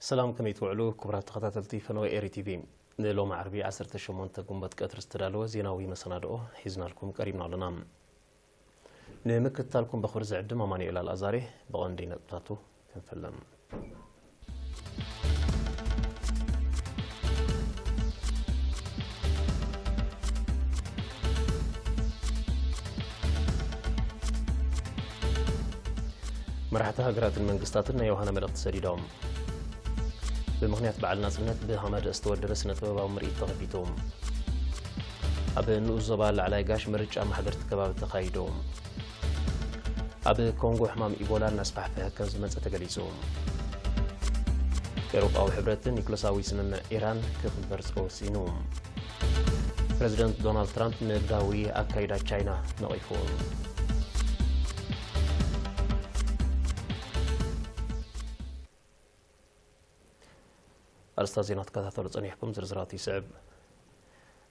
ሰላም፣ ከመይ ትውዕሉ ክቡራት ተኸታተልቲ ፈነወ ኤሪ ቲቪ? ንሎሚ ዓርቢ ዓሰርተ ሸሞንተ ግንቦት ቀትሪ ዝተዳለወ ዜናዊ መሰናድኦ ሒዝናልኩም ቀሪብና ኣለና። ንምክትታልኩም በኽብሪ ዝዕድም ኣማኑኤል ኣልኣዛሬ። ብቐንዲ ነጥብታቱ ክንፈልም። መራሕቲ ሃገራትን መንግስታትን ናይ ዮሃና መልእኽቲ ሰዲዶም። ብምኽንያት በዓል ናጽነት ብሃማደ ዝተወደበ ስነ ጥበባዊ ምርኢት ተኸፊቱ። ኣብ ንኡስ ዞባ ላዕላይ ጋሽ ምርጫ ማሕደርቲ ከባቢ ተኻይዱ። ኣብ ኮንጎ ሕማም ኢቦላ እናስፋሕፈሐ ከም ዝመጸ ተገሊጹ። ኤውሮጳዊ ሕብረት ኒክሎሳዊ ስምምዕ ኢራን ክኽበር ተወሲኑ። ፕረዚደንት ዶናልድ ትራምፕ ንግዳዊ ኣካይዳ ቻይና ነቒፉ። ኣርእስታት ዜና ትከታተሉ ጸኒሕኩም፣ ዝርዝራቱ ይስዕብ።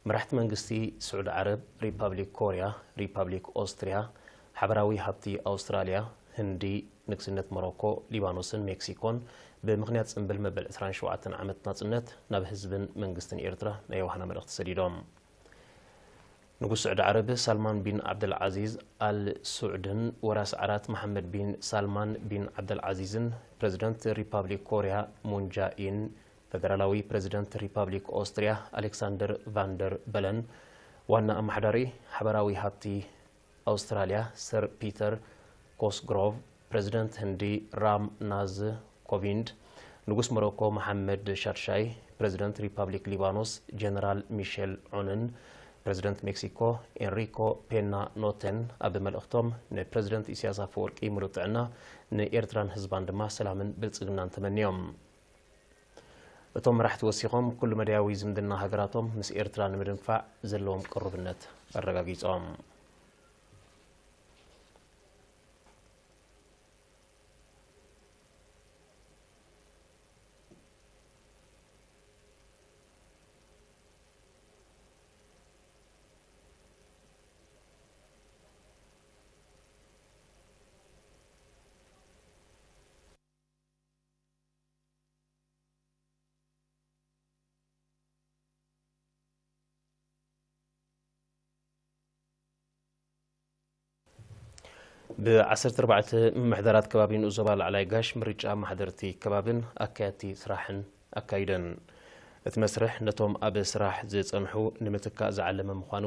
መራሕቲ መንግስቲ ስዑዲ ዓረብ፣ ሪፓብሊክ ኮርያ፣ ሪፓብሊክ ኦስትርያ፣ ሓበራዊ ሃብቲ ኣውስትራልያ፣ ህንዲ፣ ንግስነት ሞሮኮ፣ ሊባኖስን ሜክሲኮን ብምኽንያት ጽምብል መበል ዕስራን ሸውዓተን ዓመት ናጽነት ናብ ህዝብን መንግስትን ኤርትራ ናይ ዮሃና መልእኽቲ ሰዲዶም። ንጉስ ስዑዲ ዓረብ ሳልማን ቢን ዓብደልዓዚዝ ኣል ሱዕድን ወራስ ዓራት መሓመድ ቢን ሳልማን ቢን ዓብደልዓዚዝን ፕረዚደንት ሪፓብሊክ ኮርያ ሙን ጃኢን፣ ፈደራላዊ ፕረዚደንት ሪፓብሊክ ኦስትርያ ኣሌክሳንደር ቫንደር በለን፣ ዋና ኣመሓዳሪ ሓበራዊ ሃብቲ ኣውስትራልያ ሰር ፒተር ኮስግሮቭ፣ ፕረዚደንት ህንዲ ራም ናዝ ኮቪንድ፣ ንጉስ ሞሮኮ መሓመድ ሻድሻይ፣ ፕረዚደንት ሪፓብሊክ ሊባኖስ ጀነራል ሚሼል ዑንን ፕረዚደንት ሜክሲኮ ኤንሪኮ ፔና ኖቴን ኣብ መልእኽቶም፣ ንፕረዚደንት ኢሳያስ ኣፈወርቂ ምሉእ ጥዕና፣ ንኤርትራን ህዝባን ድማ ሰላምን ብልጽግናን ተመንዮም። እቶም መራሕቲ ወሲኾም፣ ኩሉ መዳያዊ ዝምድና ሃገራቶም ምስ ኤርትራ ንምድንፋዕ ዘለዎም ቅሩብነት ኣረጋጊጾም። ብ ዓሰርተ ኣርባዕተ ምምሕዳራት ከባቢ ንኡስ ዞባ ላዕላይ ጋሽ ምርጫ ማሕደርቲ ከባብን ኣካየድቲ ስራሕን ኣካይደን። እቲ መስርሕ ነቶም ኣብ ስራሕ ዝጸንሑ ንምትካእ ዝዓለመ ምዃኑ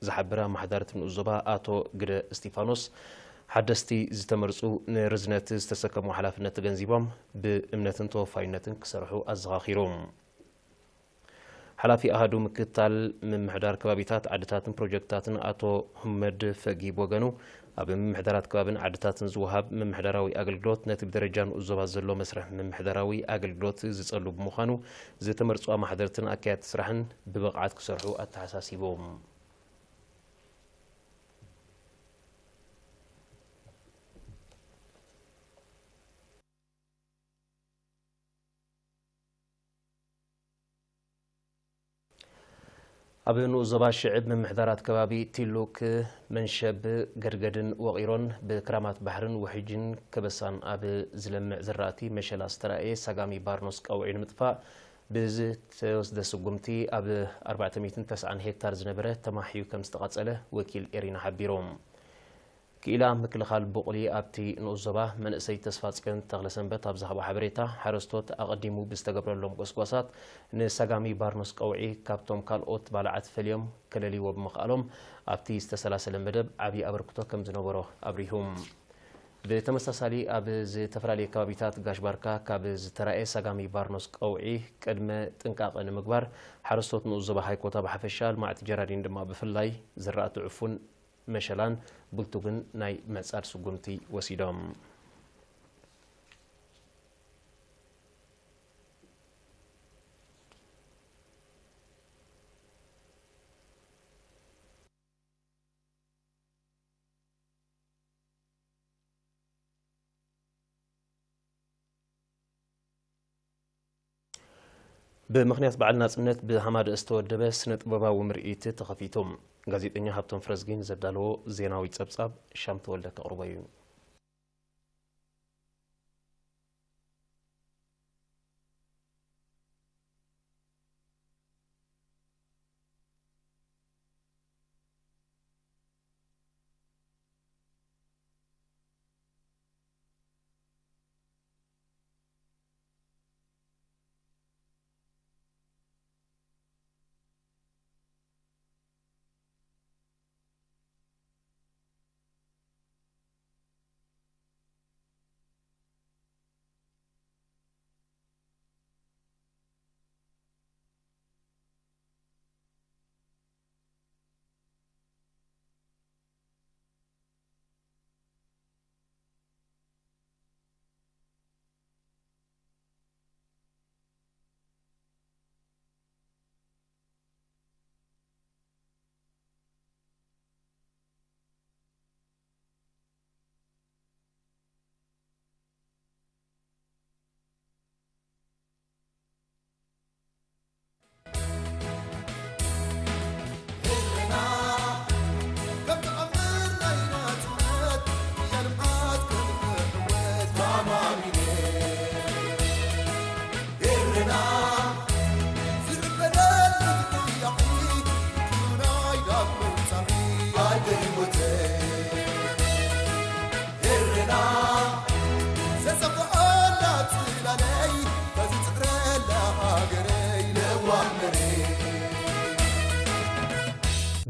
ዝሓበረ ኣመሓዳሪ እቲ ንኡስ ዞባ ኣቶ ግደ እስቲፋኖስ፣ ሓደስቲ ዝተመርጹ ንርዝነት ዝተሰከሙ ሓላፍነት ተገንዚቦም ብእምነትን ተወፋይነትን ክሰርሑ ኣዘኻኺሩ። ሓላፊ ኣሃዱ ምክትታል ምምሕዳር ከባቢታት፣ ዓድታትን ፕሮጀክትታትን ኣቶ ሁመድ ፈጊ ብወገኑ፣ ኣብ ምምሕዳራት ከባብን ዓድታትን ዝወሃብ ምምሕዳራዊ ኣገልግሎት ነቲ ብደረጃ ንኡስ ዞባ ዘሎ መስርሕ ምምሕዳራዊ ኣገልግሎት ዝጸሉ ብምዃኑ፣ ዝተመርጹ ኣማሓደርትን ኣካየድቲ ስራሕን ብብቕዓት ክሰርሑ ኣተሓሳሲቡ። ኣብ ንኡስ ዞባ ሽዕብ ምምሕዳራት ከባቢ ቲሉክ፣ መንሸብ፣ ገድገድን ወቒሮን ብክራማት ባሕርን ውሕጅን ከበሳን ኣብ ዝለምዕ ዝራእቲ መሸላ ዝተራእየ ሳጋሚ ባርኖስ ቀውዒ ንምጥፋእ ብዝተወስደ ስጉምቲ፣ ኣብ ኣርባዕተ ሚእትን ተስዓን ሄክታር ዝነበረ ተማሕዩ ከም ዝተቓጸለ ወኪል ኤሪና ሓቢሩ። ክኢላ ምክልኻል ቡቕሊ ኣብቲ ንኡስ ዞባ መንእሰይ ተስፋጽዮን ተኽለሰንበት ኣብ ዝሃቦ ሓበሬታ፣ ሓረስቶት ኣቐዲሙ ብዝተገብረሎም ጎስጓሳት ንሳጋሚ ባርኖስ ቀውዒ ካብቶም ካልኦት ባልዓት ፈልዮም ከለልይዎ ብምኽኣሎም፣ ኣብቲ ዝተሰላሰለ መደብ ዓቢ ኣበርክቶ ከም ዝነበሮ ኣብሪሁ። ብተመሳሳሊ፣ ኣብ ዝተፈላለየ ከባቢታት ጋሽ ባርካ ካብ ዝተራእየ ሳጋሚ ባርኖስ ቀውዒ ቅድመ ጥንቃቐ ንምግባር፣ ሓረስቶት ንኡስ ዞባ ሃይኮታ ብሓፈሻ፣ ልማዕቲ ጀራዲን ድማ ብፍላይ፣ ዝራእቲ ዕፉን፣ መሸላን ብልቱግን ናይ ምዕጻድ ስጉምቲ ወሲዶም። ብምኽንያት በዓል ናጽነት ብሃማደ ዝተወደበ ስነ ጥበባዊ ምርኢት ተኸፊቱ። ጋዜጠኛ ሃብቶም ፍረዝጊ ንዘዳለዎ ዜናዊ ጸብጻብ ሻም ተወልደ ከቕርቦ እዩ።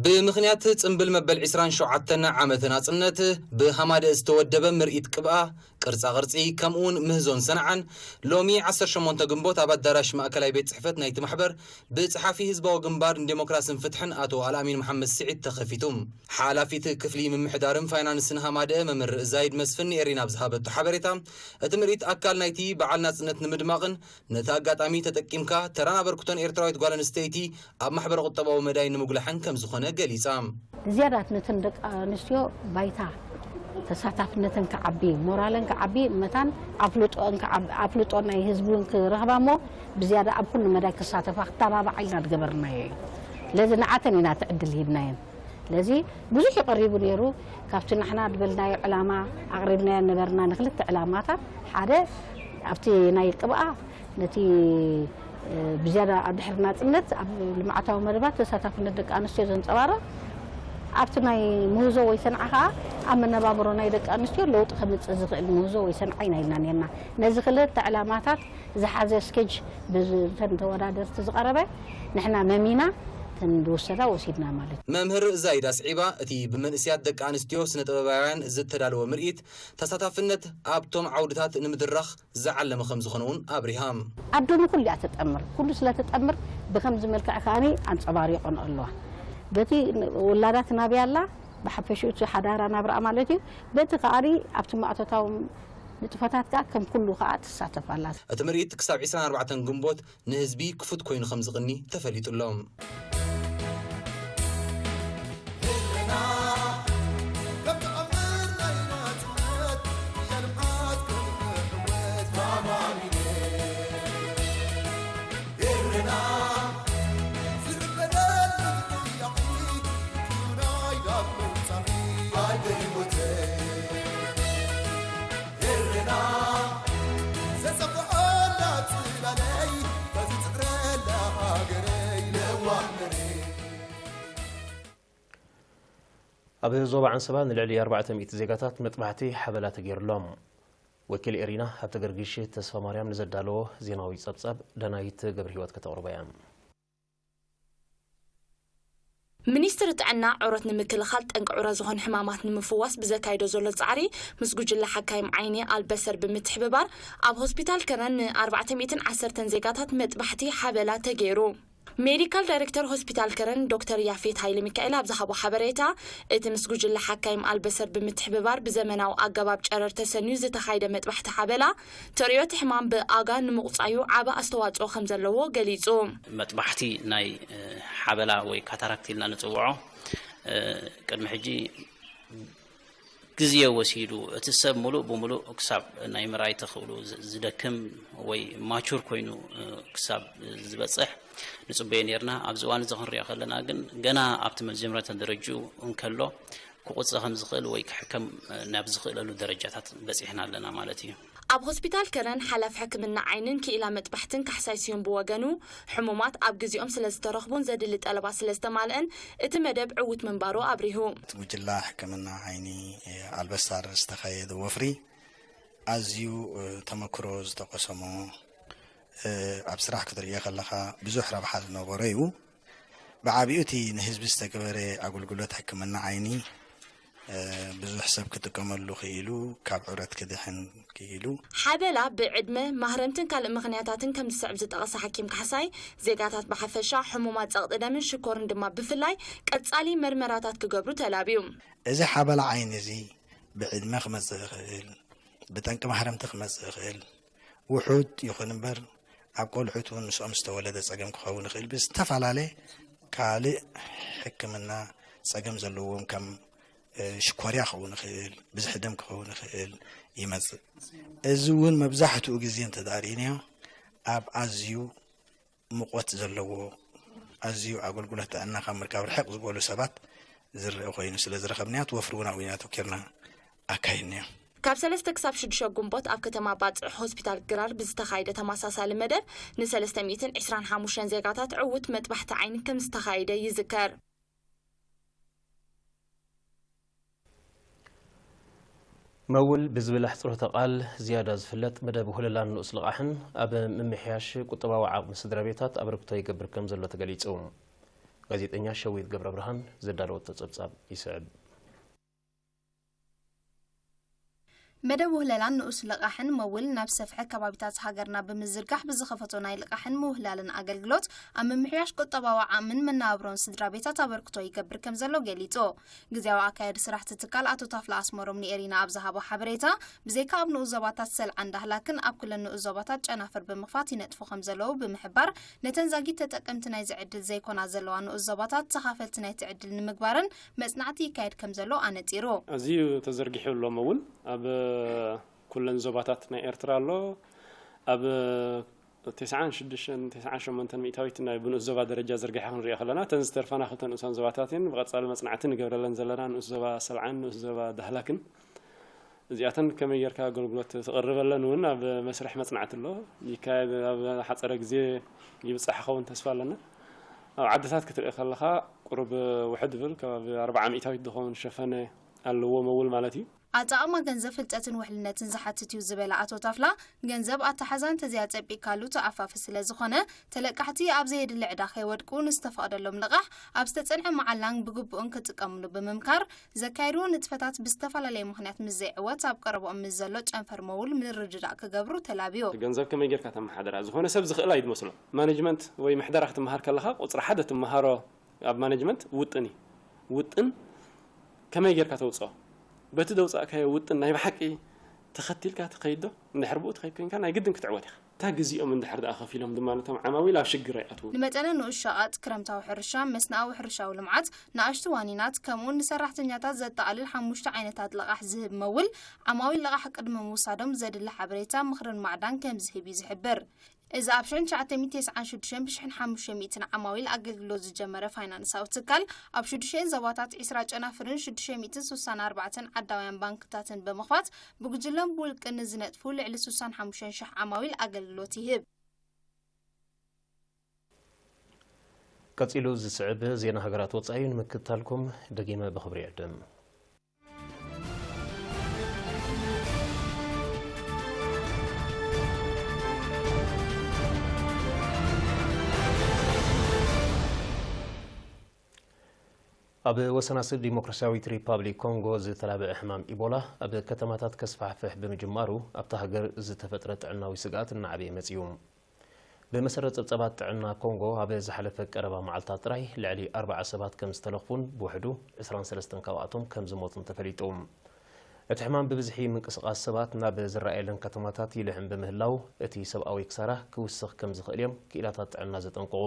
ብምኽንያት ጽምብል መበል ዕስራን ሸውዓተን ዓመተ ናጽነት ብሃማደ ዝተወደበ ምርኢት ቅብኣ፣ ቅርጻ ቅርጺ፣ ከምኡውን ምህዞን ሰንዓን ሎሚ ዓሰርተ ሸሞንተ ግንቦት ኣብ ኣዳራሽ ማእከላይ ቤት ጽሕፈት ናይቲ ማሕበር ብጸሓፊ ህዝባዊ ግንባር ንዴሞክራስን ፍትሕን ኣቶ ኣልኣሚን መሓመድ ስዒድ ተኸፊቱ። ሓላፊት ክፍሊ ምምሕዳርን ፋይናንስን ሃማደ መምህር ዛይድ መስፍን ንኤሪና ኣብ ዝሃበቶ ሓበሬታ፣ እቲ ምርኢት ኣካል ናይቲ በዓል ናጽነት ንምድማቕን ነቲ ኣጋጣሚ ተጠቂምካ ተራን ኣበርክቶን ኤርትራዊት ጓል ኣንስተይቲ ኣብ ማሕበረ ቁጠባዊ መዳይ ንምጉላሕን ከም ዝኾነ ገሊጻ። ብዝያዳት ነተን ደቂ ኣንስትዮ ባይታ ተሳታፍነተን ክዓቢ፣ ሞራለን ክዓቢ፣ መታን ኣፍልጦን ክዓቢ፣ ኣፍልጦ ናይ ህዝቢ እውን ክረኽባ እሞ ብዝያዳ ኣብ ኩሉ መዳይ ክሳተፋ ክተባብዓ ኢልና ዝገበርናዮ እዩ። ስለዚ ንዓተን ኢና እቲ ዕድል ሂብናየን። ስለዚ ብዙሕ እዩ ቀሪቡ ነይሩ። ካብቲ ንሕና ዝበልናዮ ዕላማ፣ ኣቕሪብናዮ ነበርና ንክልተ ዕላማታት፣ ሓደ ኣብቲ ናይ ቅብኣ ነቲ፣ እ፣ ብዝያዳ ኣብ ድሕሪ ናጽነት ኣብ ልምዓታዊ መደባት ተሳታፍነት ደቂ ኣንስትዮ ዘንጸባርቕ፣ ኣብቲ ናይ ምህዞ ወይ ሰንዓ ከኣ ኣብ መነባብሮ ናይ ደቂ ኣንስትዮ ለውጢ ከምጽእ ዝኽእል ምህዞ ወይ ሰንዓ ኢና ኢልና ነርና። ነዚ ክልተ ዕላማታት ዝሓዘ ስኬጅ ብተን ተወዳደርቲ ዝቐረበ ንሕና መሚና፣ እተን ዝወሰዳ ወሲድና ማለት እዩ። መምህር ዛይድ ኣስዒባ፣ እቲ ብመንእሰያት ደቂ ኣንስትዮ ስነ ጥበባውያን ዝተዳለወ ምርኢት፣ ተሳታፍነት ኣብቶም ዓውድታት ንምድራኽ ዝዓለመ ከም ዝኾነ እውን ኣብሪሃ። ኣዶ ንኩሉ እያ ተጠምር። ኩሉ ስለ ተጠምር ብከምዚ መልክዕ ከኣኒ ኣንጸባሪቆን ኣለዋ። በቲ ውላዳ ትናብያ ኣላ፣ ብሓፈሽኡ እቲ ሓዳራ ናብርኣ ማለት እዩ። በቲ ከኣኒ ኣብቲ ማእቶታዊ ንጥፈታት ከኣ ከም ኩሉ ከኣ ትሳተፍ ኣላ። እቲ ምርኢት ክሳብ ዕስራን ኣርባዕተን ግንቦት ንህዝቢ ክፉት ኮይኑ ከም ዝቕኒ ተፈሊጡ ኣሎ። ኣብ ዞባ ዓንሰባ ንልዕሊ ኣርባዕተ ሚእቲ ዜጋታት መጥባሕቲ ሓበላ ተገይሩሎም። ወኪል ኤሪና ኣብ ተገርጊሽ ተስፋ ማርያም ንዘዳለዎ ዜናዊ ጸብጻብ ዳናይት ገብረ ህይወት ከተቕርቦ እያ። ሚኒስትሪ ጥዕና ዑረት ንምክልኻል ጠንቂ ዑረ ዝኾኑ ሕማማት ንምፍዋስ ብዘካይዶ ዘሎ ጻዕሪ ምስ ጉጅለ ሓካይም ዓይኒ ኣልበሰር ብምትሕብባር ኣብ ሆስፒታል ከረን ን ኣርባዕተ ሚእትን ዓሰርተን ዜጋታት መጥባሕቲ ሓበላ ተገይሩ። ሜዲካል ዳይሬክተር ሆስፒታል ከረን ዶክተር ያፌት ሃይለ ሚካኤል ኣብ ዝሃቦ ሓበሬታ፣ እቲ ምስ ጉጅለ ሓካይም ኣልበሰር ብምትሕብባር ብዘመናዊ ኣገባብ ጨረር ተሰንዩ ዝተኻይደ መጥባሕቲ ሓበላ፣ ተርእዮቲ ሕማም ብኣጋ ንምቑጻዩ ዓቢ ኣስተዋጽኦ ከም ዘለዎ ገሊጹ። መጥባሕቲ ናይ፣ እ፣ ሓበላ ወይ ካታራክት ኢልና ንጽውዖ፣ እ፣ ቅድሚ ሕጂ ግዜ ወሲዱ፣ እቲ ሰብ ምሉእ ብምሉእ ክሳብ ናይ ምርኣይ ተኽእሉ ዝ-፣ ዝደክም ወይ ማቹር ኮይኑ፣ እ፣ ክሳብ ዝበጽሕ ንጽበዮ ኔርና። ኣብዚ እዋን እዚ ክንሪኦ ከለና ግን ገና ኣብቲ መጀመርታ ደረጃኡ እንከሎ ክቑጸ ከም ዝኽእል ወይ ክሕከም፣ እ፣ ናብ ዝኽእለሉ ደረጃታት በጺሕና ኣለና ማለት እዩ። ኣብ ሆስፒታል ከረን ሓላፊ ሕክምና ዓይንን ክኢላ መጥባሕትን ካሕሳይ ስዩም ብወገኑ፣ ሕሙማት ኣብ ግዜኦም ስለ ዝተረኽቡን ዘድሊ ጠለባት ስለ ዝተማልአን እቲ መደብ ዕዉት ምንባሩ ኣብሪሁ። እቲ ጉጅላ ሕክምና ዓይኒ፣ እ፣ ኣልበሳር ዝተኻየደ ወፍሪ ኣዝዩ፣ እ፣ ተመክሮ ዝተቐሰሞ፣ እ፣ ኣብ ስራሕ ክትርእዮ ከለኻ ብዙሕ ረብሓ ዝነበሮ እዩ። ብዓቢኡ እቲ ንህዝቢ ዝተገበረ ኣገልግሎት ሕክምና ዓይኒ፣ እ፣ ብዙሕ ሰብ ክጥቀመሉ ክኢሉ፣ ካብ ዑረት ክድሕን ክኢሉ። ሓበላ ብዕድመ፣ ማህረምትን ካልእ ምኽንያታትን ከም ዝስዕብ ዝጠቐሰ ሓኪም ካሕሳይ፣ ዜጋታት ብሓፈሻ፣ ሕሙማት ጸቕጢ ደምን ሽኮርን ድማ ብፍላይ ቀጻሊ መርመራታት ክገብሩ ተላብዩ። እዚ ሓበላ ዓይኒ እዚ ብዕድመ ክመጽእ ይኽእል፣ ብጠንቂ ማህረምቲ ክመጽእ ይኽእል፣ ውሑድ ይኹን እምበር፣ ኣብ ቆልዑት እውን ምስኦም ዝተወለደ ጸገም ክኸውን ይኽእል። ብዝተፈላለየ ካልእ ሕክምና ጸገም ዘለዎም ከም፣ እ፣ ሽኮርያ ክኸውን ይኽእል፣ ብዝሒ ደም ክኸውን ይኽእል ይመጽእ። እዚ እውን መብዛሕትኡ ግዜ እንተ ደኣ ርኢናዮ፣ ኣብ ኣዝዩ ሙቐት ዘለዎ፣ ኣዝዩ ኣገልግሎት ጥዕና ካብ ምርካብ ርሕቕ ዝበሉ ሰባት ዝረአ ኮይኑ ስለ ዝረኸብናዮ፣ እቲ ወፍሪ እውን ኣብኡ ኢና ኣተኲርና ኣካይድናዮ። ካብ ሰለስተ ክሳብ ሽዱሽተ ግንቦት ኣብ ከተማ ባጽዕ ሆስፒታል ግራር ብዝተኻየደ ተመሳሳሊ መደብ፣ ንሰለስተ ሚእትን ዕስራን ሓሙሽተን ዜጋታት ዕዉት መጥባሕቲ ዓይኒ ከም ዝተኻየደ ይዝከር። መውል ብዝብል ኣሕጽሮተ ቃል ዝያዳ ዝፍለጥ መደብ ውህለላን ንኡስ ልቓሕን ኣብ ምምሕያሽ ቁጠባዊ ዓቕሚ ስድራ ቤታት ኣበርክቶ ይገብር ከም ዘሎ ተገሊጹ። ጋዜጠኛ ሸዊት ገብረብርሃን ዘዳለወቶ ጸብጻብ ይስዕብ። መደብ ውህለላን ንኡስ ልቓሕን መውል ናብ ሰፍሐ ከባቢታት ሃገርና ብምዝርጋሕ ብዝኸፈቶ ናይ ልቓሕን ምውህላልን ኣገልግሎት ኣብ ምምሕያሽ ቁጠባዊ ዓቕምን መነባብሮን ስድራ ቤታት ኣበርክቶ ይገብር ከም ዘሎ ገሊጹ። ግዜያዊ ኣካያዲ ስራሕቲ ትካል ኣቶ ታፍላ ኣስመሮም ንኤሪና ኣብ ዝሃቦ ሓበሬታ፣ ብዘይካ ኣብ ንኡስ ዞባታት ሰልዓን ዳህላክን ኣብ ኩለን ንኡስ ዞባታት ጨናፍር ብምኽፋት ይነጥፉ ከም ዘለዉ ብምሕባር፣ ነተን ዛጊት ተጠቀምቲ ናይዚ ዕድል ዘይኮና ዘለዋ ንኡስ ዞባታት ተኻፈልቲ ናይቲ ዕድል ንምግባረን መጽናዕቲ ይካየድ ከም ዘሎ ኣነጺሩ። ኣዝዩ ተዘርጊሑ ኣሎ መውል ኣብ ኩለን ዞባታት ናይ ኤርትራ ኣሎ። ኣብ ተስዓን ሽዱሽተን፣ ተስዓን ሸሞንተን ሚእታዊት ናይ ብንኡስ ዞባ ደረጃ ዝርግሐ ክንሪኦ ከለና፣ እተን ዝተርፋና ክልተ ንኡሳን ዞባታት እየን። ብቐጻሊ መጽናዕቲ ንገብረለን ዘለና ንኡስ ዞባ ሰልዓን ንኡስ ዞባ ዳህላክን። እዚኣተን ከመይ ጌርካ ኣገልግሎት ትቕርበለን እውን ኣብ መስርሕ መጽናዕቲ ኣሎ። ይካየድ፣ ኣብ ሓጸረ ግዜ ይብጻሕ ክኸውን ተስፋ ኣለና። ኣብ ዓድታት ክትርኢ ከለኻ፣ ቁሩብ ውሕድ ዝብል፣ ከባቢ ኣርብዓ ሚእታዊት ዝኸውን ሸፈነ ኣለዎ መውል ማለት እዩ። ኣጠቓቕማ ገንዘብ ፍልጠትን ውሕልነትን ዝሓትት እዩ ዝበለ ኣቶ ታፍላ፣ ገንዘብ ኣተሓሕዛን ተዘይኣጸቢቕካሉ ተኣፋፊ ስለ ዝኾነ፣ ተለቃሕቲ ኣብ ዘየድሊ ዕዳ ከይወድቁ ንዝተፈቕደሎም ልቓሕ ኣብ ዝተጸንዐ መዓላን ብግቡእን ክጥቀምሉ ብምምካር፣ ዘካየድዎ ንጥፈታት ብዝተፈላለየ ምኽንያት ምስ ዘይዕወት ኣብ ቀረብኦም ምስ ዘሎ ጨንፈር መውል ምርድዳእ ክገብሩ ተላብዩ። ገንዘብ ከመይ ጌርካ ተመሓድራ? ዝኾነ ሰብ ዝኽእል ኣይድመስሎ። ማኔጅመንት ወይ ምሕደራ ክትመሃር ከለኻ ቁጽሪ ሓደ ትመሃሮ ኣብ ማኔጅመንት ውጥን እዩ። ውጥን ከመይ ጌርካ ተውጽኦ? በቲ ደውጻእካዮ ውጥን ናይ ብሓቂ ተኸቲልካ ትኸይድ ዶ? እንድሕር ብኡ ትኸይድ ኮይንካ ናይ ግድን ክትዕወት ኢኻ። እታ ግዜኦም እንድሕር ደኣ ከፊሎም ድማ ነቶም ዓማዊል ኣብ ሽግር ኣይኣትዉ። ንመጠነ ንኡሽ ሸቐጥ፣ ክረምታዊ ሕርሻ፣ መስንኣዊ ሕርሻዊ ልምዓት፣ ንኣሽቱ ዋኒናት፣ ከምኡውን ንሰራሕተኛታት ዘጠቓልል ሓሙሽተ ዓይነታት ልቓሕ ዝህብ መውል፣ ዓማዊል ልቓሕ ቅድሚ ምውሳዶም ዘድሊ ሓበሬታ፣ ምኽርን ማዕዳን ከም ዝህብ እዩ ዝሕብር። እዚ ኣብ ሽሕን ትሽዓተ ሚእትን ተስዓን ሽዱሽተን ብሽሕን ሓሙሽተ ሚእትን ዓማዊል ኣገልግሎት ዝጀመረ ፋይናንሳዊ ትካል፣ ኣብ ሽዱሽተን ዞባታት ዒስራ ጨናፍርን ሽዱሽተ ሚእትን ስሳን ኣርባዕተን ዓዳውያን ባንክታትን ብምኽፋት፣ ብጉጅለን ብውልቅን ንዝነጥፉ ልዕሊ ስሳን ሓሙሽተን ሽሕ ዓማዊል ኣገልግሎት ይህብ። ቀጺሉ ዝስዕብ ዜና ሃገራት ወጻኢ ንምክትታልኩም ደጊመ ብኽብሪ ይዕድም። ኣብ ወሰናስን ዲሞክራሲያዊት ሪፓብሊክ ኮንጎ ዝተላብዐ ሕማም ኢቦላ ኣብ ከተማታት ከስፋሕፍሕ ብምጅማሩ፣ ኣብታ ሃገር ዝተፈጥረ ጥዕናዊ ስግኣት እናዓበየ መጺኡ። ብመሰረት ጸብጻባት ጥዕና ኮንጎ፣ ኣብ ዝሓለፈ ቀረባ መዓልታት ጥራይ ልዕሊ ኣርብዓ ሰባት ከም ዝተለኽፉን ብውሕዱ ዕስራን ሰለስተን ካብኣቶም ከም ዝሞቱን ተፈሊጡ። እቲ ሕማም ብብዝሒ ምንቅስቓስ ሰባት ናብ ዝረኣየለን ከተማታት ይልሕም ብምህላው፣ እቲ ሰብኣዊ ክሳራ ክውስኽ ከም ዝኽእል እዮም ክኢላታት ጥዕና ዘጠንቅቑ።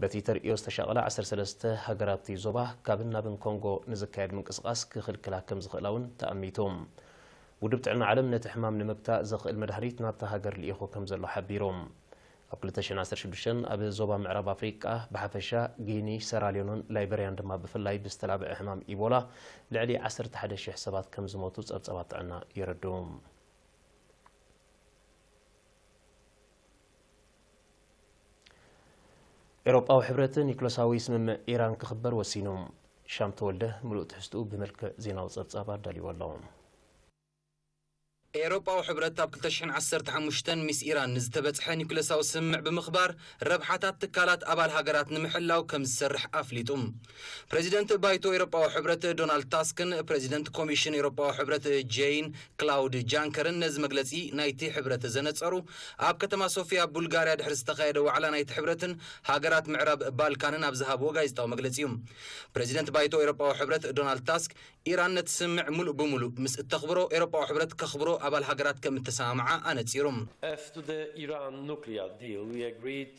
በቲ ተርእዮ ዝተሻቐላ ዓሰርተ ሰለስተ ሃገራት እቲ ዞባ፣ ካብን ናብን ኮንጎ ንዝካየድ ምንቅስቓስ ክኽልክላ ከም ዝኽእላ እውን ተኣሚቱ። ውድብ ጥዕና ዓለም ነቲ ሕማም ንምግታእ ዘኽእል መድሃኒት ናብታ ሃገር ልኢኹ ከም ዘሎ ሓቢሩ። ኣብ ክልተ ሽሕን ዓሰርተ ሽዱሽተን ኣብ ዞባ ምዕራብ ኣፍሪቃ ብሓፈሻ፣ ጊኒ፣ ሰራልዮንን ላይበርያን ድማ ብፍላይ ብዝተላብዐ ሕማም ኢቦላ ልዕሊ ዓሰርተ ሓደ ሽሕ ሰባት ከም ዝሞቱ ጸብጻባት ጥዕና የረድኡ። ኤውሮጳዊ ሕብረት ኒክለሳዊ ስምምዕ ኢራን ክኽበር ወሲኑ። ሻም ተወልደ ምሉእ ትሕዝትኡ ብመልክዕ ዜናዊ ጸብጻብ ኣዳልይዎ ኣሎ። ኤውሮጳዊ ሕብረት ኣብ ክልተ ሽሕን ዓሰርተ ሓሙሽተን ምስ ኢራን ንዝተበጽሐ ኒኩለሳዊ ስምምዕ ብምኽባር ረብሓታት ትካላት ኣባል ሃገራት ንምሕላው ከም ዝሰርሕ ኣፍሊጡ። ፕሬዚደንት ባይቶ ኤውሮጳዊ ሕብረት ዶናልድ ታስክን ፕሬዚደንት ኮሚሽን ኤውሮጳዊ ሕብረት ጄይን ክላውድ ጃንከርን ነዚ መግለጺ ናይቲ ሕብረት ዘነጸሩ ኣብ ከተማ ሶፊያ ቡልጋርያ ድሕሪ ዝተኻየደ ዋዕላ ናይቲ ሕብረትን ሃገራት ምዕራብ ባልካንን ኣብ ዝሃብዎ ጋዜጣዊ መግለጺ እዩ። ፕሬዚደንት ባይቶ ኤውሮጳዊ ሕብረት ዶናልድ ታስክ ኢራን ነቲ ስምምዕ ምሉእ ብምሉእ ምስ እተኽብሮ፣ ኤውሮጳዊ ሕብረት ከኽብሮ ኣባል ሃገራት ከም እተሰማምዓ ኣነጺሩ። As to the Iran nuclear deal, we agreed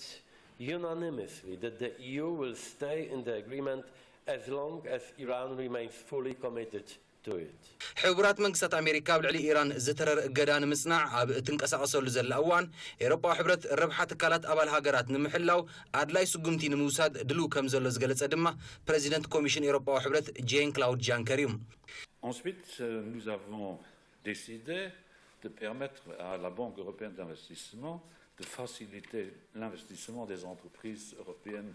unanimously that the E U will stay in the agreement as long as Iran remains fully committed to it. ሕቡራት መንግስታት ኣሜሪካ ኣብ ልዕሊ ኢራን ዝተረረ እገዳ ንምጽናዕ ኣብ እትንቀሳቐሰሉ ዘላ እዋን፣ ኤውሮጳዊ ሕብረት ረብሓ ትካላት ኣባል ሃገራት ንምሕላው ኣድላይ ስጉምቲ ንምውሳድ ድልው ከም ዘሎ ዝገለጸ ድማ ፕረዚደንት ኮሚሽን ኤውሮጳዊ ሕብረት ጄን ክላውድ ጃንከር እዩ። Ensuite, nous avons décidé de permettre à la Banque européenne d'investissement de faciliter l'investissement des entreprises européennes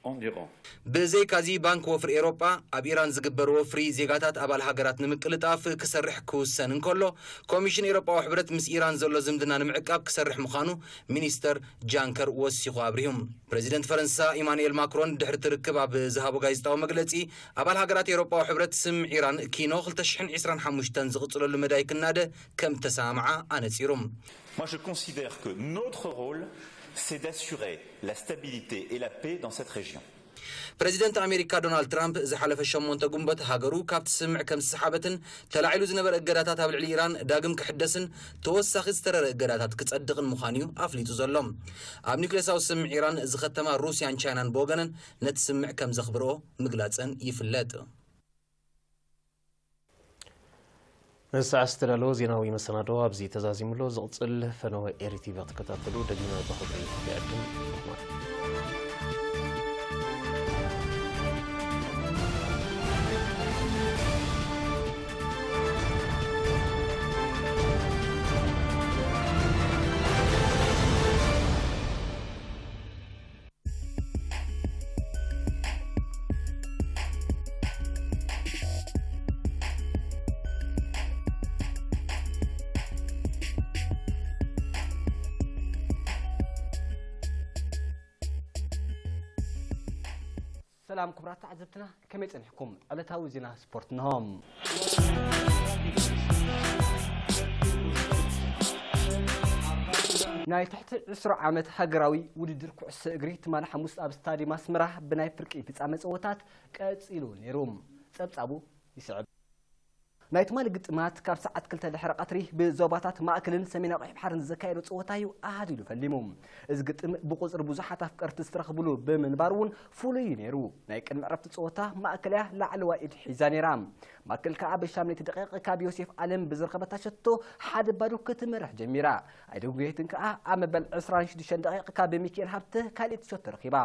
En Iran. ብዘይካዚ፣ ባንክ ወፍሪ ኤሮጳ ኣብ ኢራን ዝግበር ወፍሪ ዜጋታት ኣባል ሃገራት ንምቅልጣፍ ክሰርሕ ክውሰን እንከሎ፣ ኮሚሽን ኤሮጳዊ ሕብረት ምስ ኢራን ዘሎ ዝምድና ንምዕቃብ ክሰርሕ ምዃኑ ሚኒስተር ጃንከር ወሲኹ ኣብሪሁ። ፕረዚደንት ፈረንሳ ኢማኑኤል ማክሮን ድሕሪ እቲ ርክብ ኣብ ዝሃቦ ጋዜጣዊ መግለጺ፣ ኣባል ሃገራት ኤሮጳዊ ሕብረት ስም ኢራን ኪኖ ክልተ ሽሕን ዕስራን ሓሙሽተን ዝቕጽለሉ መዳይ ክናደ ከም እተሰማምዓ ኣነጺሩ። Moi, je considère que notre rôle, c'est d'assurer la stabilité et la paix dans cette région. ፕረዚደንት ኣሜሪካ ዶናልድ ትራምፕ ዝሓለፈ ሸሞንተ ግንቦት ሃገሩ ካብቲ ስምምዕ ከም ዝሰሓበትን ተላዒሉ ዝነበረ እገዳታት ኣብ ልዕሊ ኢራን ዳግም ክሕደስን ተወሳኺ ዝተረረ እገዳታት ክጸድቕን ምዃኑ እዩ ኣፍሊጡ ዘሎ። ኣብ ኒውክሌሳዊ ስምምዕ ኢራን ዝኸተማ ሩስያን ቻይናን ብወገነን ነቲ ስምምዕ ከም ዘኽብርኦ ምግላጸን ይፍለጥ። ንሰዓት ዝተዳለወ ዜናዊ መሰናዶ ኣብዚ ተዛዚሙ ኣሎ። ዝቕጽል ፈነወ ኤሪ ቲቪ ክትከታተሉ ደጊመ ብኽብሪ ይዕድም። ሰላም ክቡራት ተዓዘብትና፣ ከመይ ጸኒሕኩም? ዕለታዊ ዜና ስፖርት እንሆ። ናይ ትሕቲ ዕስራ ዓመት ሃገራዊ ውድድር ኩዕሶ እግሪ ትማሊ ሓሙስ ኣብ ስታድየም ኣስመራ ብናይ ፍርቂ ፍጻመ ጸወታት ቀጺሉ ነይሩ። ጸብጻቡ ይስዕብ። ናይ ትማሊ ግጥማት ካብ ሰዓት ክልተ ድሕሪ ቀትሪ ብዞባታት ማእከልን ሰሜናዊ ቀይሕ ባሕርን ዘካየዶ ጸወታ እዩ ኣሃዲሉ ፈሊሙ። እዚ ግጥም ብቁጽሪ ብዙሓት ኣፍቀርቲ ዝተረኽብሉ ብምንባሩ እውን ፍሉይ እዩ ነይሩ። ናይ ቅድሚ ዕረፍቲ ጸወታ ማእከል እያ ላዕለዋይ ኢድ ሒዛ ነይራ። ማእከል ከኣ ብሻምነይቲ ደቂቕ ካብ ዮሴፍ ኣለም ብዝረኸበታ ሸቶ ሓደ ባዶ ክትመርሕ ጀሚራ። ኣይደጉየትን ከኣ ኣብ መበል ዕስራን ሽዱሽተን ደቂቕ ካብ ሚኪኤል ሃብተ ካልኣይቲ ሸቶ ረኺባ።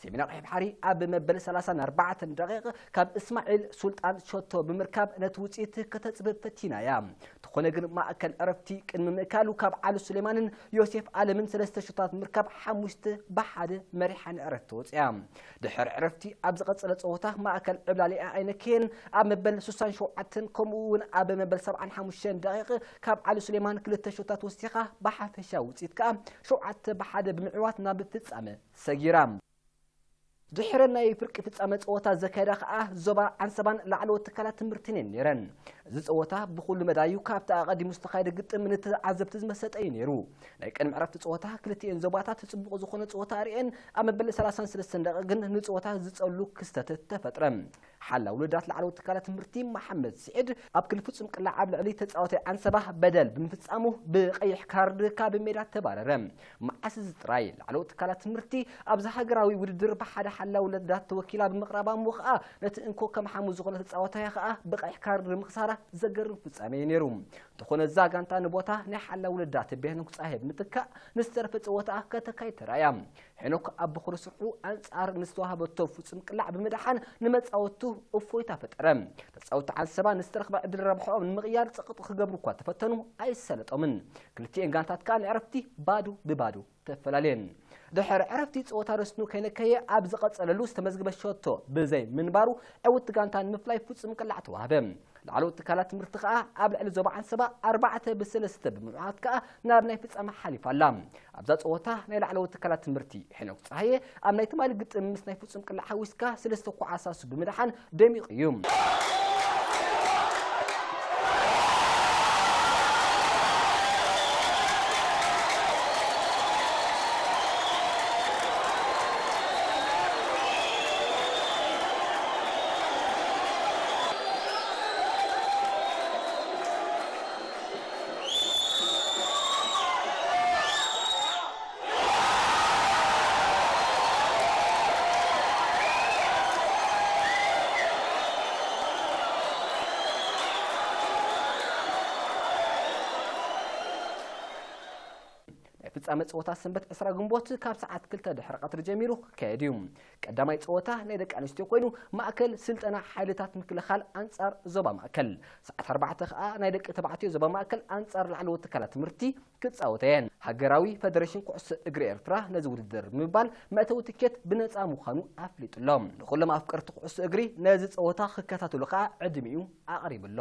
ሰሜናዊ ቀይሕ ባሕሪ ኣብ መበል ሰላሳን ኣርባዕተን ደቂቕ ካብ እስማዒል ሱልጣን ሸቶ ብምርካብ ነቲ ውጽኢት ከተጽብብ ፈቲና እያ። እንተኾነ ግን ማእከል ዕረፍቲ ቅድሚ ምእካሉ ካብ ዓሊ ሱሌማንን ዮሴፍ ኣለምን ሰለስተ ሸቶታት ብምርካብ ሓሙሽተ ብሓደ መሪሓ ንዕረፍቲ ወጽያ። ድሕሪ ዕረፍቲ ኣብ ዝቐጸለ ጸወታ ማእከል ዕብላሊኣ ኣይነከየን ኣብ መበል ስሳን ሸውዓተን ከምኡ እውን ኣብ መበል ሰብዓን ሓሙሽተን ደቂቕ ካብ ዓሊ ሱሌማን ክልተ ሸቶታት ወሲኻ ብሓፈሻዊ ውጽኢት ከኣ ሸውዓተ ብሓደ ብምዕዋት ናብ ፍጻመ ሰጊራ። ድሕሪ ናይ ፍርቂ ፍጻመ ጸወታ ዘካየዳ ከኣ ዞባ ዓንሰባን ላዕለዎት ትካላት ትምህርትን እየን ነይረን። እዚ ጸወታ ብኹሉ መዳዩ ካብቲ ኣቐዲሙ ዝተኻየደ ግጥም ንተዓዘብቲ ዝመሰጠ እዩ ነይሩ። ናይ ቅድሚ ዕረፍቲ ጸወታ ክልቲኤን ዞባታት ጽቡቕ ዝኾነ ጸወታ ኣርእየን ኣብ መበል ሰላሳን ሰለስተን ደቂቕ ግን ንጸወታ ዝጸሉ ክስተት ተፈጥረ። ሓላው ውልዳት ላዕለዎት ትካላት ትምህርቲ መሓመድ ስዒድ ኣብ ክሊ ፍጹም ቅላዕ ኣብ ልዕሊ ተጻዋታይ ዓንሰባ በደል ብምፍጻሙ ብቐይሕ ካርድ ካብ ሜዳ ተባረረ። መዓስ እዚ ጥራይ ላዕለዎት ትካላት ትምህርቲ ኣብዚ ሃገራዊ ውድድር ብሓደ ሓላው ውልዳት ተወኪላ ብምቕራባ እሞ ኸኣ ነቲ እንኮ ከም ሓሙ ዝኾነ ተጻዋታያ ኸኣ ብቐይሕ ካርድ ምኽሳራ ዘገርም ፍጻሜ እዩ ነይሩ። እንተኾነ እዛ ጋንታ ንቦታ ናይ ሓላው ውልዳት ቤኖክ ጻሄ ብምትካእ ንዝተረፈ ጸወታኣ ከተካይድ ተራእያ። ሄኖክ ኣብ በኹሪ ስርሑ ኣንጻር ንዝተዋህበቶ ፍጹም ቅላዕ ብምድሓን ንመጻወቱ እፎይታ ፈጠረ። ተጻወትቲ ዓንሰባ ንዝተረኽበ ዕድል ረብሕኦም ንምቕያር ጸቕጢ ክገብሩ እኳ ተፈተኑ ኣይሰለጦምን። ክልቲኤን ጋንታት ከኣ ንዕረፍቲ ባዶ ብባዶ ተፈላለየን። ድሕሪ ዕረፍቲ ጸወታ ረስኑ ከይነከየ ኣብ ዝቐጸለሉ ዝተመዝግበ ሸቶ ብዘይ ምንባሩ ዕውቲ ጋንታ ንምፍላይ ፍጹም ቅላዕ ተዋህበ። ላዕለዎት ትካላት ትምህርቲ ከኣ ኣብ ልዕሊ ዞባ ዓንሰባ ኣርባዕተ ብሰለስተ ብምዕዋት ከኣ ናብ ናይ ፍጻመ ሓሊፋ ኣላ። ኣብዛ ጸወታ ናይ ላዕለዎት ትካላት ትምህርቲ ሄኖክ ጸሃየ ኣብ ናይ ትማሊ ግጥም ምስ ናይ ፍጹም ቅላዕ ሓዊስካ ሰለስተ ኳዓሳሱ ብምድሓን ደሚቑ እዩ። ፍጻመ ጸወታ ሰንበት ዕስራ ግንቦት ካብ ሰዓት ክልተ ድሕሪ ቀትሪ ጀሚሩ ክካየድ እዩ። ቀዳማይ ጸወታ ናይ ደቂ ኣንስትዮ ኮይኑ፣ ማእከል ስልጠና ሓይልታት ምክልኻል ኣንጻር ዞባ ማእከል። ሰዓት ኣርባዕተ ከኣ ናይ ደቂ ተባዕትዮ ዞባ ማእከል ኣንጻር ላዕለዎት ትካላት ትምህርቲ ክጻወታ እየን። ሃገራዊ ፈደሬሽን ኩዕሶ እግሪ ኤርትራ ነዚ ውድድር ብምባል መእተዊ ትኬት ብነጻ ምዃኑ ኣፍሊጡ ኣሎ። ንኹሎም ኣፍቀርቲ ኩዕሶ እግሪ ነዚ ጸወታ ክከታተሉ ከኣ ዕድሚኡ ኣቕሪቡ ኣሎ።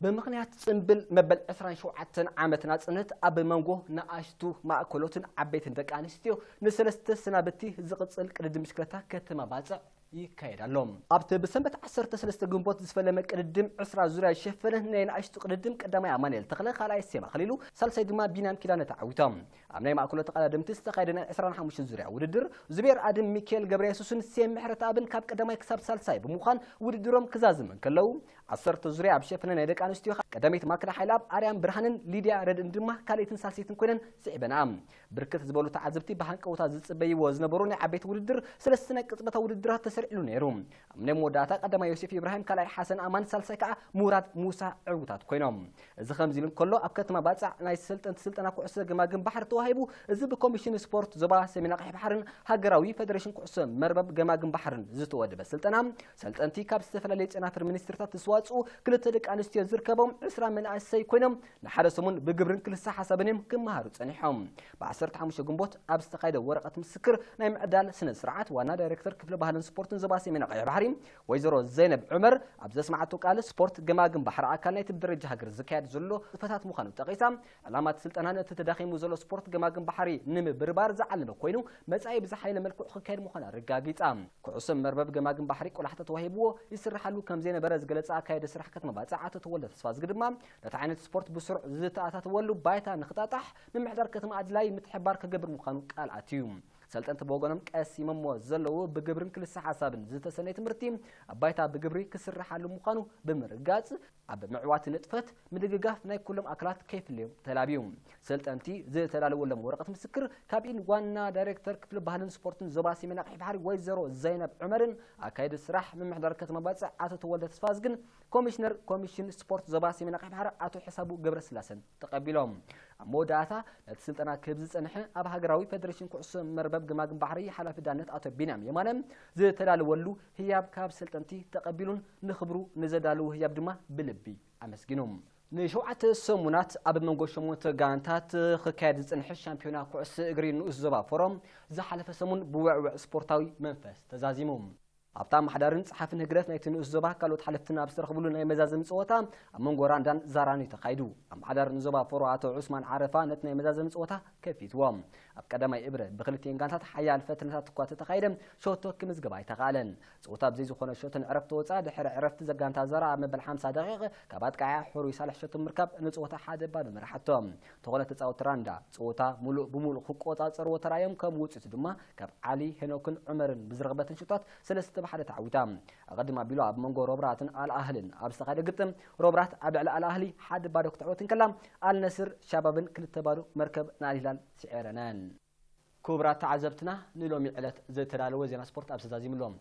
ብምኽንያት ጽምብል መበል ዕስራን ሸውዓተን ዓመት ናጽነት ኣብ መንጎ ንኣሽቱ ማእከሎትን ዓበይትን ደቂ ኣንስትዮ ንሰለስተ ሰናብቲ ዝቕጽል ቅድድም ብሽክለታ ከተማ ባጽዕ ይካየድ ኣሎ። ኣብቲ ብሰንበት ዓሰርተ ሰለስተ ግንቦት ዝፈለመ ቅድድም ዕስራ ዙርያ ዝሸፈነ ናይ ንኣሽቱ ቅድድም ቀዳማይ ኣማኑኤል ተኽለ፣ ካልኣይ ሴማ ኣኽሊሉ፣ ሳልሳይ ድማ ቢንያም ኪዳነ ተዓዊቶም። ኣብ ናይ ማእከሎ ተቐዳደምቲ ዝተኻየደ ናይ ዕስራን ሓሙሽተን ዙርያ ውድድር ዙቤር ኣድም፣ ሚካኤል ገብረየሱስን ሴም ምሕረተኣብን ካብ ቀዳማይ ክሳብ ሳልሳይ ብምዃን ውድድሮም ክዛዝሙ እንከለዉ፣ ዓሰርተ ዙርያ ኣብ ሸፈነ ናይ ደቂ ኣንስትዮ ቀዳመይቲ ማክዳ ሓይለኣብ፣ ኣርያም ብርሃንን ሊድያ ረድእን ድማ ካልኣይትን ሳልሰይትን ኮይነን ስዒበንኣ። ብርክት ዝበሉ ተዓዘብቲ ብሃንቀውታ ዝጽበይዎ ዝነበሩ ናይ ዓበይቲ ውድድር ሰለስተ ናይ ቅጽበታዊ ውድድራት ተሰሪዕሉ ነይሩ። ኣብ ናይ መወዳእታ ቀዳማይ ዮሴፍ ኢብራሂም፣ ካልኣይ ሓሰን ኣማን፣ ሳልሳይ ከኣ ሙራድ ሙሳ ዕውታት ኮይኖም። እዚ ከምዚ ኢሉ እንከሎ፣ ኣብ ከተማ ባጽዕ ናይ ሰልጠንቲ ስልጠና ኩዕሶ ገማግም ባሕሪ ተዋሂቡ። እዚ ብኮሚሽን ስፖርት ዞባ ሰሜን ኣቕሒ ባሕርን ሃገራዊ ፈደሬሽን ኩዕሶ መርበብ ገማግም ባሕርን ዝተወደበ ስልጠና፣ ሰልጠንቲ ካብ ዝተፈላለዩ ጨናፍር ሚኒስትሪታት ዝተዋጽኡ ክልተ ደቂ ኣንስትዮ ዝርከቦም ዕስራ መናእሰይ ኮይኖም፣ ንሓደ ሰሙን ብግብርን ክልሰ ሓሳብን እዮም ክመሃሩ ጸኒሖም። ብ ዓሰርተ ሓሙሽተ ግንቦት ኣብ ዝተኻየደ ወረቐት ምስክር ናይ ምዕዳል ስነ ስርዓት፣ ዋና ዳይሬክተር ክፍሊ ባህልን ስፖርትን ዞባ ሰሜን ኣቕሒ ባሕሪ ወይዘሮ ዘይነብ ዑመር ኣብ ዘስማዓቶ ቃል፣ ስፖርት ገማግም ባሕሪ ኣካል ናይቲ ብደረጃ ሃገር ዝካየድ ዘሎ ንጥፈታት ምዃኑ ጠቒሳ፣ ዕላማ እቲ ስልጠና ነቲ ተዳኺሙ ዘሎ ስፖርት ገማግም ባሕሪ ንምብርባር ዝዓለመ ኮይኑ፣ መጻኢ ብዝሓየለ መልክዑ ክካየድ ምዃኑ ኣረጋጊጻ። ኩዕሶ መርበብ ገማግም ባሕሪ ቆላሕታ ተዋሂብዎ ይስርሓሉ ከም ዘይነበረ ዝገለጸ ኣካያዲ ስራሕ ከተማ ባጽዕ ኣቶ ተወልደ ተስፋዝጊ ድማ፣ ነቲ ዓይነት ስፖርት ብስሩዕ ዝተኣታተወሉ ባይታ ንኽጣጣሕ ምምሕዳር ከተማ ኣድላይ ምትሕብባር ክገብር ምዃኑ ቃል ኣትዩ። ሰልጠንቲ ብወገኖም ቀሲሞሞ ዘለዉ ብግብርን ክልሰ ሓሳብን ዝተሰነየ ትምህርቲ ኣብ ባይታ ብግብሪ ክስርሓሉ ምዃኑ ብምርጋጽ፣ ኣብ ምዕዋት ንጥፈት ምድግጋፍ ናይ ኩሎም ኣካላት ከይፍለዮም ተላብዩ። ሰልጠንቲ ዝተዳለወሎም ወረቐት ምስክር ካብ ኢድ ዋና ዳይሬክተር ክፍሊ ባህልን ስፖርትን ዞባ ሰሜን ኣቕሒ ባሕሪ ወይዘሮ ዘይነብ ዑመርን ኣካየዲ ስራሕ ምምሕዳር ከተማ ባጽዕ ኣቶ ተወልደ ተስፋዝግን ኮሚሽነር ኮሚሽን ስፖርት ዞባ ሰሜን ኣቕሒ ባሕሪ ኣቶ ሕሳቡ ገብረስላሰን ተቐቢሎም። ኣብ መወዳእታ ነቲ ስልጠና ክህብ ዝጸንሐ ኣብ ሃገራዊ ፈደሬሽን ኩዕሶ መርበብ ገማግም ባሕሪ ሓላፊ ዳነት ኣቶ ቢንያም የማነ ዝተዳለወሉ ህያብ ካብ ሰልጠንቲ ተቐቢሉን ንኽብሩ ንዘዳለዉ ህያብ ድማ ብልቢ ኣመስጊኑ። ንሸውዓተ ሰሙናት ኣብ መንጎ ሸሞንተ ጋንታት ክካየድ ዝጸንሐ ሻምፒዮና ኩዕሶ እግሪ ንኡስ ዞባ ፎሮ ዝሓለፈ ሰሙን ብውዕውዕ ስፖርታዊ መንፈስ ተዛዚሙ። ኣብታ ኣመሓዳርን ጸሓፍን ህግደፍ ናይቲ ንኡስ ዞባ ካልኦት ሓለፍትን ኣብ ዝተረኽብሉ ናይ መዛዘሚ ጸወታ ኣብ መንጎ ራንዳን ዛራን እዩ ተኻይዱ። ኣመሓዳር ንዞባ ፎሮ ኣቶ ዑስማን ዓረፋ ነቲ ናይ መዛዘሚ ጸወታ ከፊትዎ። ኣብ ቀዳማይ እብረ ብክልቲኤን ጋንታት ሓያል ፈተነታት እኳ ተተኻይደ፣ ሸቶ ክምዝገብ ኣይተኻእለን። ጸወታ ብዘይ ዝኾነ ሸቶን ዕረፍቲ ወጻ ድሕሪ ዕረፍቲ ዘጋንታ ዛራ ኣብ መበል ሓምሳ ደቂቕ ካብ ኣጥቃዒ ሕሩይ ሳልሕ ሸቶ ምርካብ ንጸወታ ሓደ ባዶ መራሓቶ። እንተኾነ ተጻወቲ ራንዳ ጸወታ ሙሉእ ብሙሉእ ክቆጻጸርዎ ተራእዮም ከም ውጽኢቱ ድማ ካብ ዓሊ ሄኖክን ዑመርን ብዝረኽበተን ሽቶታት ሰለስተ ብሓደ ተዓዊታ። ኣቐድም ኣቢሉ ኣብ መንጎ ሮብራትን ኣልኣህልን ኣብ ዝተኻየደ ግጥም ሮብራት ኣብ ልዕሊ ኣልኣህሊ ሓደ ባዶ ክትዕወት እንከላ ኣልነስር ሻባብን ክልተ ባዶ መርከብ ንኣልሂላል ስዒረነን። ክቡራት ተዓዘብትና ንሎሚ ዕለት ዝተዳለወ ዜና ስፖርት ኣብ ተዛዚሙ ኣሎ።